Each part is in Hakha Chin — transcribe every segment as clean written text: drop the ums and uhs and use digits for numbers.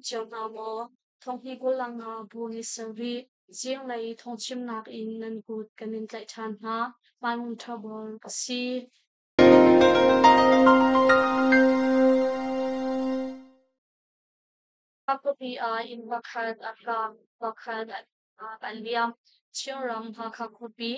cio hna maw? Thonghni 25 bu ni sarih zinglei thawngchimnak in nan kut kan in tlaih ṭhan hna. Hmaimung ṭhabor ka si. A khuapi ah inn pakhat a kang, pakhat an liam. Chinram Hakha khuapi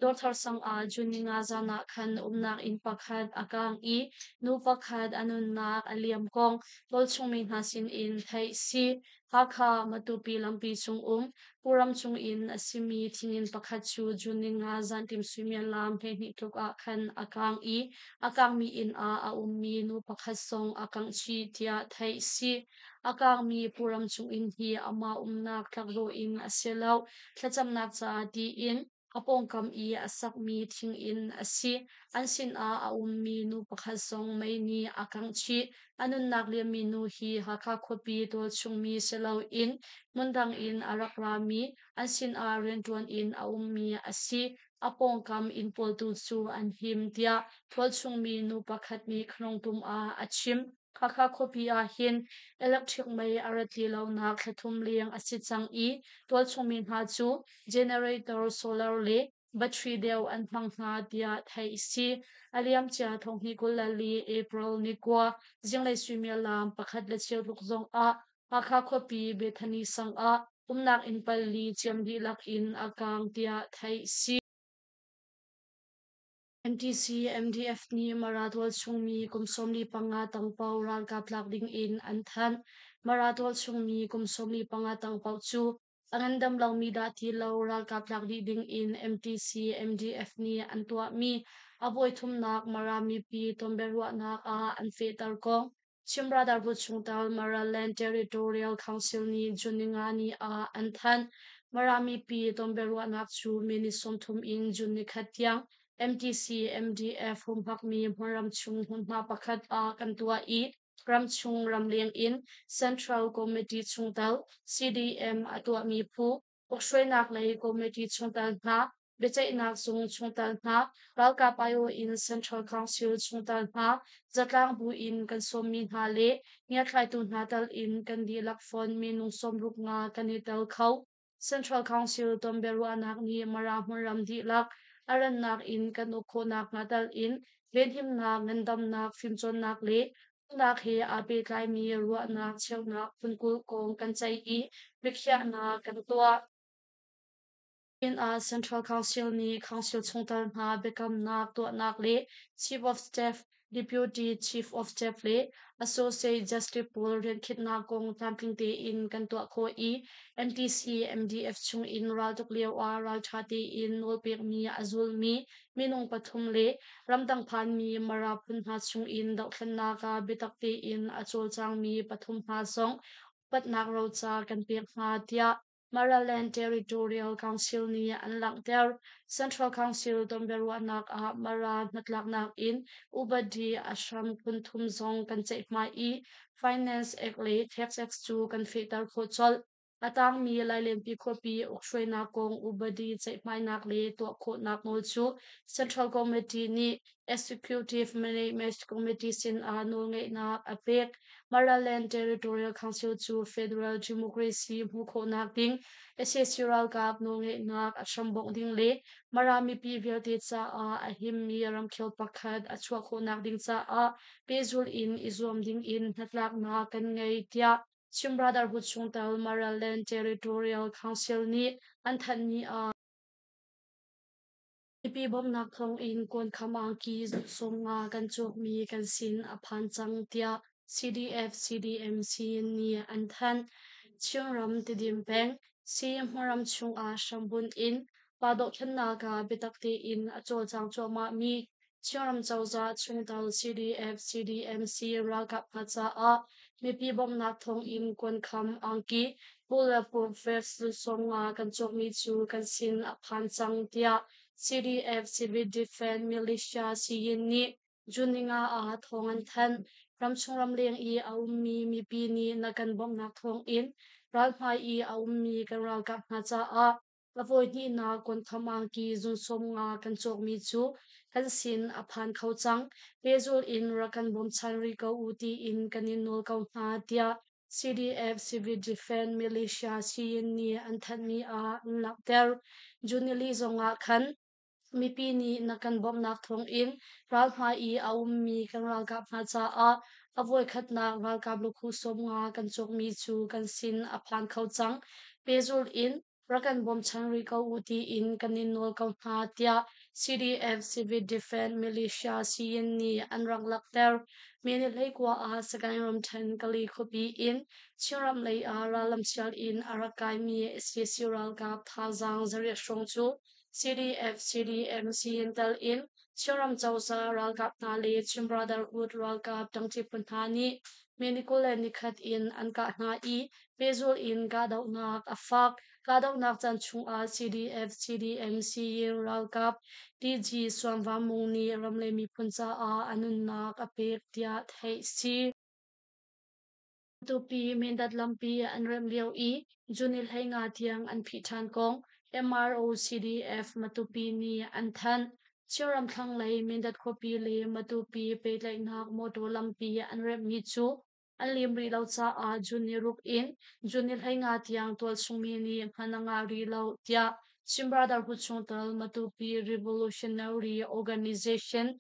Dawrthar sang ah June ninga zan ah khan umnak inn pakhat a kang i nu pakhat a nunnak a liam kong tualchungmi hna sinin theih si. Hakha Matupi lampi cung um Puram chung in a simi thinginn pakhat cu June ninga zantim suimilam 12 tluk ah khan a kang i a kangmi inn ah a ummi nu pakhat zong a kangh chih tiah theih si. A kangmi Puram chung inn hi amah umnak tlakrawh inn a si lo. Thlacamnak caah tiin a pawngkam i a sakmi thinginn a si. An sinah a ummi nu pakhat zong mei nih a kangh chih. A nunnak liammi nu hi Hakha khuapi tualchungmi si loin hmundang in a rak rami, an sinah rianṭuan in a ummi a si. A pawngkam inn pawl tu cu an him tiah tualchungmi nu pakhat nih Khnongtum ah a chim. Hakha khuapi ah hin electric mei a rat ti lonak thla thum leng a si cang i tualchungmi hna cu generator, solar le battery deuh an hmang hna tiah theih a si. A liamcia thonghnih 24 April ni 9 zinglei suimilam pakhat le cheu tluk zong ah Hakha khuapi Bethany sang ah umnak inn pali ciam dihlak in a kaang tiah theih a si. MTC MDF nih Mara tualchungmi kum 45 tang paoh ralkap tlak ding in an thanh. Mara tualchungmi kum 45 tang paoh cu a ngandam lomi dah ti lo ralkap tlak dih ding in MTC MDF nih an tuahmi a voithumnak Mara mipi tonbiaruahnak ah an fehter kong Chin Brotherhood chungtel Maraland Territorial Council nih June ninga ni ah an thanh. Mara mipi tonbiaruahnak cu minute 30 in June nikhat tiang MTC MDF humhakmi hmunram chung hmunhma pakhat ah kan tuah i ramchung ramleng in Central Committee chungtel CDM a tuahmi phu Ukhruainak lei committee chungtel hna, biaceihnak zung chungtel hna, ralkap aiawh in Central Council chungtel hna, zatlang bu in kan sawmmi hna le ngiathlaitu hna tal in kan dihlak fon minung 65 kan i tel kho. Central Council tonbiaruahnak nih Mara hmunram dihlak a rannak in kan uk khawhnak hnga tal in venhimnak, ngandamnak, fimcawnnak le Nak he aa pehtlaimi ruahnak cheuhnak phun 20 kong kan ceih i biakhiahnak kan tuah. Pinah Central Council nih Council chungtel hna biakamnak tuahnak le Chief of Staff, Deputy Chief of Staff le Associate Justice pawl riankhinhnak kong tlamtling tein kan tuah khawh i MTC MDF chungin raltuk lio ah ralṭha tein nawlpekmi a zulmi minung pathum le ramdang phanmi Mara phun hna chungin dohthlennak ah biatak tein a cawlcangmi pathum hna zong upatnak roca kan pek hna tiah Maraland Territorial Council nih an langhter. Central Council tonbiaruahnak ah Mara hnatlaknak in upadi a hram phun thum zong kan ceihmai i Finance Act le Tax Act cu kan fehter khawh colh. A tangmi Lailenpi khuapi ukhruainak kong upadi ceihmainak le tuah khawhnak nawl cu Central Committee nih Executive Management Committee sinah nawlngeihnak a pek. Maraland Territorial Council cu Federal Democracy hmuh khawhnak ding, sac ralkap nawlngeihnak a hrambongh ding le Mara mipi vialte caah a himmi ramkhel pakhat a chuah khawhnak ding caah pehzulh in i zuam ding in hnatlaknak kan ngei, tiah Chin Brotherhood chungtel Maraland Territorial Council nih an thanhmi ah mipi bawmhnak thawngin kuankham angki 50 kan cawkmi kan sin a phan cang tiah CDF CDMC nih an thanh. Chinram Tidim peng Hmaram chungah hrambunh in pa dohthlennak ah biatak tein a cawlcang cuahmahmi Chinram cozah chungtel CDF CDMC ralkap hna caah mipi bawmhnak thawngin kuankham angki bulletproof vest 50 kan cawkmi cu kan sin a phan cang tiah CDF Civil Defense Militia Siyin nih June ninga ah thawng an thanh. Ramchung ramleng i a ummi mipi nih na kan bawmhnak thawngin ralhmai i a ummi kan ralkap hna caah A voihnihnak kuankham angki zun 50 kan cawkmi cu kan sin a phan kho cang. Pehzul in rak kan bawmchan rih ko u tiin kan in nawl ko hna, tiah CDF Civil Defense Militia Siyin nih an thanhmi ah an langhter. June nili zongah khan mipi nih na kan bawmhnak thawngin ralhmai i a ummi kan ralkap hna caah a voikhatnak ralkap lukhu 50 kan cawkmi cu kan sin a phan kho cang. Pehzulh in rak kan bawmchan rih ko u tiin kan in nawl ko hna tiah CDF Civil Defense Militia Siyin nih an rak langhter. May ni 19 ah Sagaing ramṭhen Kali khuapi in Chinram lei ah rallam sial in a rak kaimi sac ralkap thazaang 800 hrawng cu CDF, CDM, Siyin tel in Chinram cozah ralkap hna le Chin Brotherhood ralkap ṭangṭi phu hna nih May ni 21 in an kah hna i pehzulh in kahdohnak a fak. Kahdohnak caan chungah CDF, CDM, Siyin ralkap TG Suanva Mung nih ram le miphun caah a nunnak a pek tiah theih si. Tupi Mindat lampi an remh lio i June ni 15 tiang an phih ṭhan kong MRO CDF Matupi nih an thanh. Chinram thlanglei Mindat khuapi le Matupi pehtlaihnak mawṭaw lampi an remhmi cu an lim rih lo caah June ni 6 in June ni 15 tiang tualchungmi nih hman a ngah rih lo tiah Chin Brotherhood chungtel Matupi Revolutionary Organization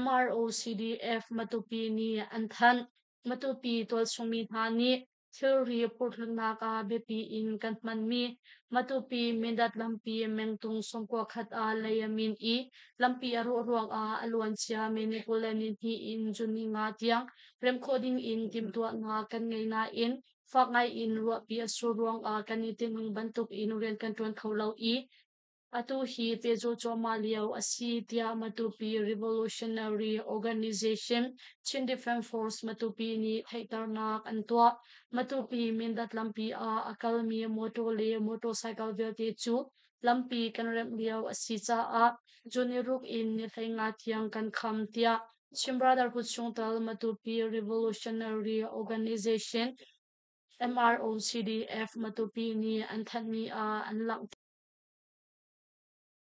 MRO CDF Matupi nih an thanh. Matupi tualchungmi hna nih thilri phurhhlutnak ah biapi in kan hmanmi Matupi Mindat lampi mengtung 91 ah lei a min i lampi a rawh ruangah a luancia May ni 22 in June ni 5 tiang remh khawh ding in timhtuahnak kan ngei nain fak ngai in ruahpi a sur ruangah kan i tinhning bantuk in rian kan ṭuan kho lo i atu hi pehzulh cuahmah lio a si tiah Matupi Revolutionary Organization Chin Defense Force Matupi nih theihternak an tuah. Matupi Mindat lampi ah a kalmi mawṭaw le motorcycle vialte cu lampi kan remh lio a si caah June ni 6 in ni 15 tiang kan kham tiah Chin Brotherhood chungtel Matupi Revolutionary Organization MROCDF Matupi nih an thanhmi ah an langhter.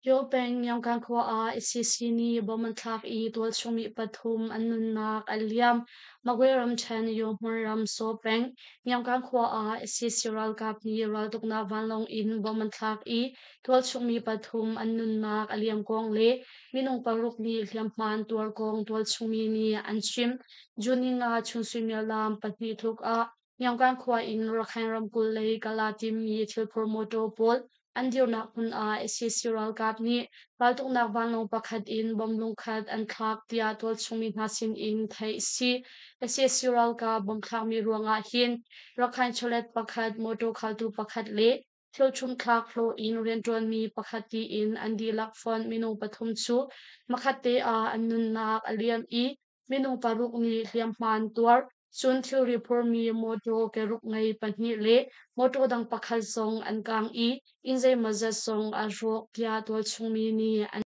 Kyaw peng Nyaungkang khua ah sac nih bomb an thlak i tualchung mi pathum an nunnak a liam. Magwe ramṭhen Yaw-hmun ram Saw peng Nyaungkang khua ah sac ralkap nih raltuknak vanlawng in bomb an thlak i tualchung mi pathum an nunnak a liam kong le minung paruk nih hliamhma an tuar kong tualchung mi nih an chim. June ni 5 chun suimilam 2 tluk ah Nyaungkang khua in Rakhine ramkulh lei Kala timi thilphur mawṭaw pawl an dirnak hmun ah sac ralkap nih raltuknak vanlawng pakhat in bomb lungkhat an thlak tiah tualchung mi hna sin in theih a si. Sac ralkap bomb thlakmi ruangah hin Rakhine chawlet pakhat, mawṭaw khaltu pakhat le thilṭhum thlak hlawh in rianṭuanmi pakhat tiin an dihlak fonh minung pathum cu hmakhatte ah an nunnak a liam i minung paruk nih hliamhma an tuar. Cun thilri phurmi mawṭaw keruk ngei pahnih le mawṭaw dang pakhat zong an kaang i inn zeimawzat zong a rawk tiah tualchungmi nih an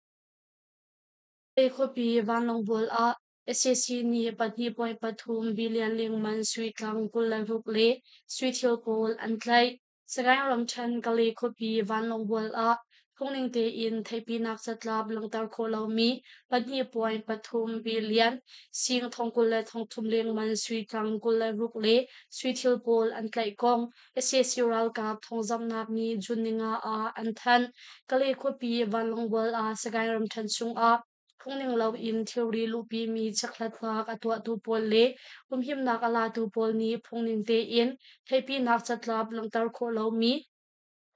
Khuapi vanlawng bual ah sac nih 2.3 billion lengman sui tlang 26 le sui thil pawl an tlaih. Sagaing ramṭhen Kale khuapi vanlawng bual ah phungning tein theihpinak catlap langhter khawh lomi 2.3 billion sing 23,000 lengman sui tlang 26 le sui thil pawl an tlaih kong sac ralkap thawngzamhnak nih June 5 ah an thanh. Kale khuapi vanlawng bual ah Sagaing ramṭhen chungah phungning loin thilri luhpimi checkhlatnak a tuahtu pawl le humhimnak a latu pawl nih phungning tein theihpinak catlap langhter khawh lomi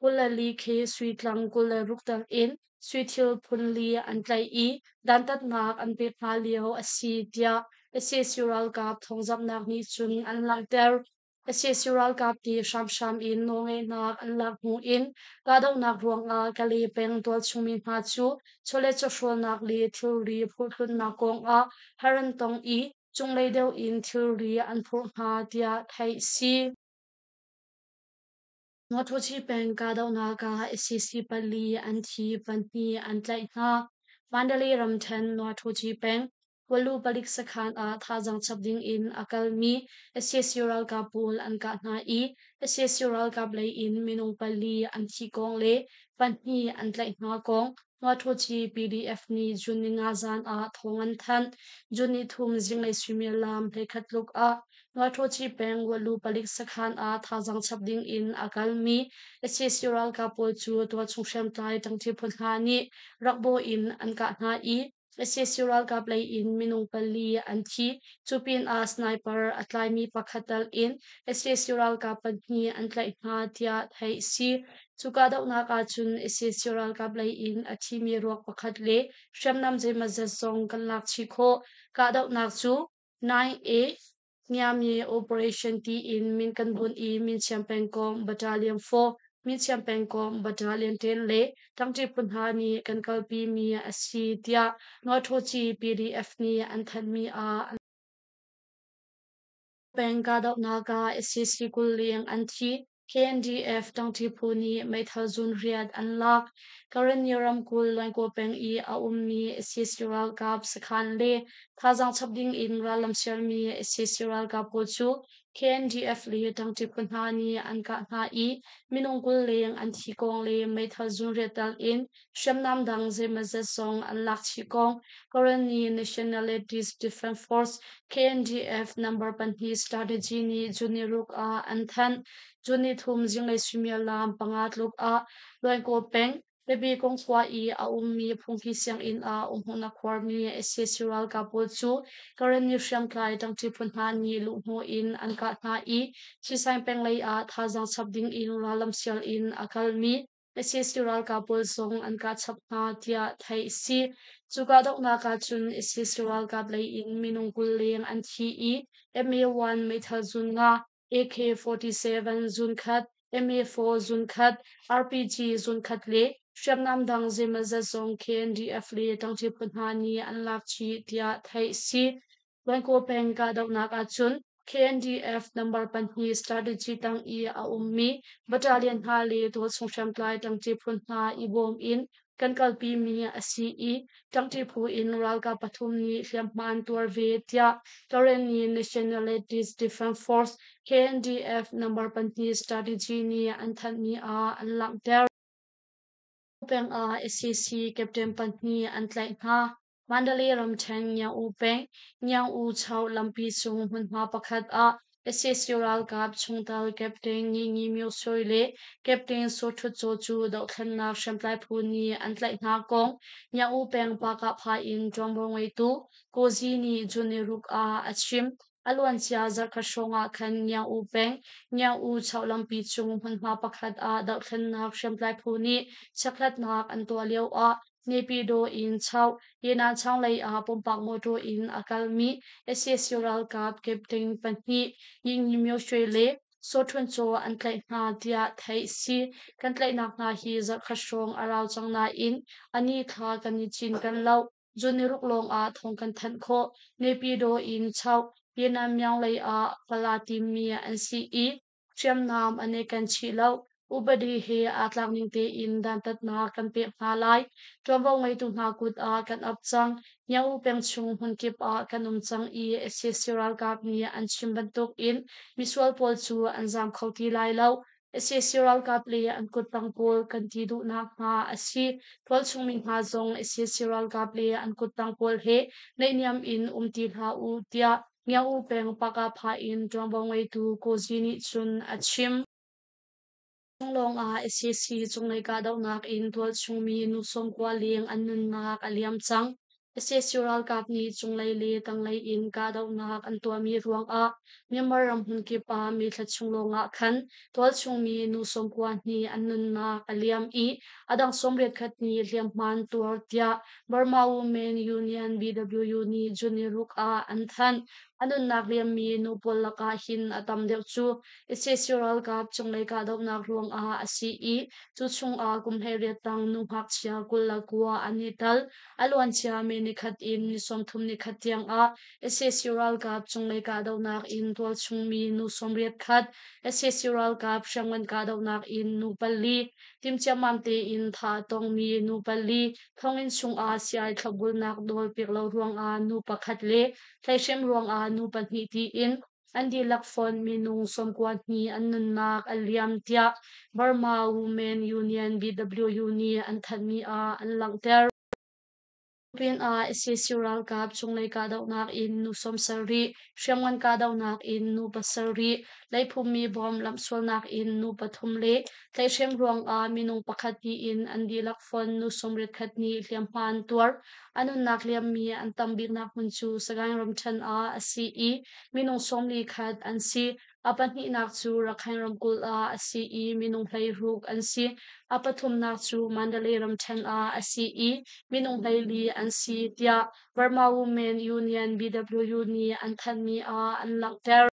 24 khi sui tlang 26 tal in sui thil phun li an tlaih i dantatnak an pek hna lio a si tiah sac ralkap thawngzamhnak nih cun an langhter. Sac ralkap nih hramhram in nawlngeihnak an lak hnu in kahdohnak ruangah Kale peng tualchungmi hna cu chawlet chawhrawlnak le thilri phurhthlunnak kongah har an tong i cunglei deuh in thilri an phurh hna tiah theih a si. Mawṭaw peng kahdohnak ah sac pali an thi, pahnih an tlaih hna. Mandalay ramṭhen Nawṭhaw peng Walu palik sakhan ah thazaang chap ding in a kalmi sac ralkap pawl an kah hna i sac ralkap lei in minung pali an thi kong le pahnih an tlaih hna kong. Ngaṭhuaci PDF nih June 5 zan ah thawng an thanh. June 3 zinglei suimilam 11 tluk ah Ngaṭhuaci peng Walu palik sakhan ah thazaang chap ding in a kalmi sac ralkap pawl cu tualchung hriamtlai ṭangṭi phu hna nih rakbaw in an kah hna i sac ralkap lei in minung pali an thi. Cu pinah sniper a tlaimi pakhat tal in sac ralkap pahnih an tlaih hna tiah theih a si. Cu kahdohnak ahcun sac ralkap lei in a thimi ruak pakhat le hriamnam zeimawzat zong kan lak chih khawh. Kahdohnak cu 9A Ngiamye Operation tiin min kan bunh i Minchiam pengkomh Battalion 4, Minchiam pengkomh Battalion 10 le ṭangṭi phu hna nih kan kalpimi a si tiah Nawlṭhuci PDF nih an thanhmi ah an Peng kahdohnak ah sac 20 leng an thi. KNDF ṭangṭi phu nih meithal zun riat an lak. Karenni ramkulh Luainkaw peng i a ummi sac ralkap sakhan le thazaang chap ding in rallam sialmi sac ralkap pawl cu KNDF le ṭangṭi phu hna nih an kah hna i minung 20 leng an thi kong le meithal zun riat tal in hriamnam dang zeimawzat zong an lak chih kong Karenni Nationalities Defense Force KNDF number pahnih strategy nih June ruk ah an thanh. June 3 zinglei suimilam 5 tluk ah Luainkaw peng Biapi kong khua i a ummi phungki sianginn ah umhmuhnak khuarmi sac ralkap pawl cu Karenni hriamtlai ṭangṭi phu hna nih luhhnawh in an kah hna i Thisaing peng lei ah thazaang chap ding in rallam sial in a kalmi sac ralkap pawl zong an kah chap hna tiah theih a si. Cu kahdohnak ahcun sac ralkap lei in minung 20 leng an thi i MA-1 meithal zun nga, AK-47 zun khat, MA-4 zun khat, RPG zun khat le hriamnam dang zeimawzat zong KNDF le ṭangṭi phu hna nih an lak chih tiah theih a si. Luainkaw peng kahdohnak ahcun KNDF number pahnih strategy tang i a ummi battalion hna le tualchung hriamtlai ṭangṭi phu hna i bawm in kan kalpimi a si i ṭangṭi phu in ralkap pathum nih hliamhma an tuar ve tiah Karenni Nationalities Defense Force KNDF number pahnih strategy nih an thanhmi ah an langhter. Peng ah sac captain pahnih an tlaih hna. Mandalay ramṭhen Ngiang-U peng, Ngiang-U Chau lampi cung hmunhma pakhat ah sac ralkap chungtel Captain Ngi Ngi Myo Soe le Captain Saw Htut Zaw cu dohthlennak hriamtlai phu nih an tlaih hna kong Ngiang-U peng Pakahpha in ṭuanvo ngeitu Ko Zi nih June ruk ah a chim. A luancia zarhkhat hrawng ah khan Ngiang-U peng, Ngiang-U Chau lampi cung hmunhma pakhat ah dohthlennak hriamtlai phu nih chekhlatnak an tuah lio ah Naypyidaw in Chau, Yenanchaung lei ah pumpak mawṭaw in a kalmi sac ralkap captain pahnih Ying Myo Shwe le Saw Htun Caw an tlaih hna tiah theih a si. Kan tlaihnak hna hi zarhkhat hrawng a rau cang nain a ni thla kan i cinken lo. June 6 lawng ah thawng kan thanh khawh. Naypyidaw in Chau, Yenamyaung lei ah kal aa timmi an si i Hriamnam an i ken chih lo. Upadi he aa tlak ning tein dantatnak kan pek hna lai. Ṭuanvo ngeitu hna kut ah kan ap cang. Nyaung peng chung hmunkip ah kan um cang i sac ralkap nih an chim bantukin misual pawl cu an zaam kho ti lai lo. Sac ralkap le an kuttang pawl kan ti duhnak hna a si. Tualchung mi hna zong sac ralkap le an kuttang pawl he naihniam in um ti hlah u tiah Ngiau peng Pakapha in ṭuanvo ngeitu Ko Zi nih cun a chim. Chung lawngah sac cunglei kahdohnak in tualchungmi nu 90 leng an nunnak a liam cang. Sac ralkap nih cunglei le tanglei in kahdohnak an tuahmi ruangah Myanmar ram hmunkip ah May thla chung lawngah khan tualchungmi nu 90 nih an nunnak a liam i a dang 81 nih hliamhma an tuar tiah Burma Women Union BWU nih June ruk ah an thanh. A nunnak liammi nu pawl lakah hin a tam deuh cu sac ralkap cunglei kahdohnak ruangah a si i cu chungah kum 18 tang nu ngakchia 29 an i tel. A luancia May nikhat in ni 30 nikhat tiangah sac ralkap cunglei kahdohnak in tualchungmi nu 81, sac ralkap hriamngan kahdohnak in nu pali, timhciammam tein thah a tongmi nu pali, thonginn chungah sii-ai thlopbulnak nawl pek lo ruangah nu pakhat le tlaihhrem ruangah nu pahnih tiin. An dihlak fonh minung 92 an nunnak a liam tiah Burma Women Union BWU nih an thanhmi ah an langhter. Pinah sac ralkap cunglei kahdohnak in nu 70, hriamngan kahdohnak in nu 7, leiphummi bom lamhsualnak in nu pathum le tlaihhrem ruangah minung pakhat tiin an dihlak fonh nu 81 nih hliamhma an tuar. A nunnak liammi an tam biknak hmun cu Sagaing ramṭhen ah a si i minung 41 an si. A pahnihnak cu Rakhine ramkulh ah a si i minung 16 an si. A pathumnak cu Mandalay ramṭhen ah a si i minung 14 an si, tiah Burma Women Union BWU nih an thanhmi ah an langhter.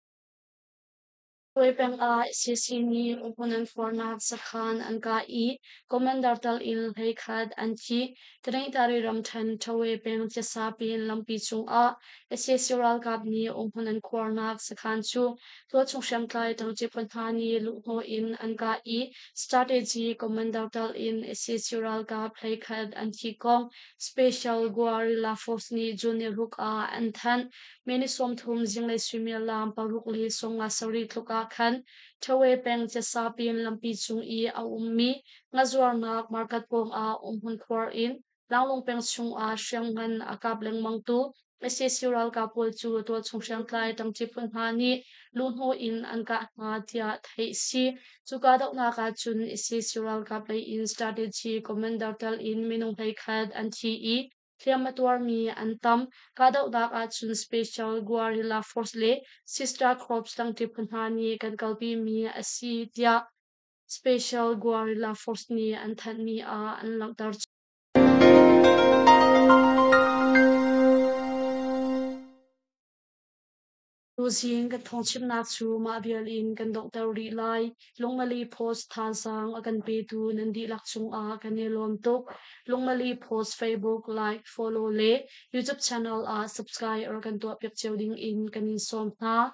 Kawe peng ah sac nih umhmun an khuarnak sakhan an kah i commander tal in 11 an thi. Taningtari ramṭhen Ṭhawe peng Ciasapin lampi cungah sac ralkap nih umhmun an khuarnak sakhan cu tualchung hriamtlai ṭangṭi phu hna nih luhhnawh in an kah i strategy commander tal in sac ralkap 11 an thi kong Special Guerrilla Force nih June ni 6 ah an thanh. May ni 30 zinglei suimilam 6:57 tluk ah khan Ṭhawe peng Ciasapin lampi cung i a ummi ngazuarnak market pawngah umhmun khuar in Tlanglung peng chungah hriamngan a kap lengmangtu sac ralkap pawl cu tualchung hriamtlai ṭangṭi phu hna nih luhhnawh in an kah hna tiah theih a si. Cu kahdohnak ah cun sac ralkap lei in strategy commander tal in minung 11 an thi i hliam a tuarmi an tam. Kahdohnak ah cun Special Guerrilla Force le Sister Corps ṭangṭi phu hna nih kan kalpimi a si tiah Special Guerrilla Force nih an thanhmi ah an langhter. Tuzing kan thawngchimnak cu mah vial in kan donghter rih lai. Lungmali Post thazaang a kan petu nan dihlak cungah kan i lawm tuk. Lungmali Post Facebook like, follow le YouTube channel ah subscribe or kan tuahpiak cio ding in kan in sawm hna.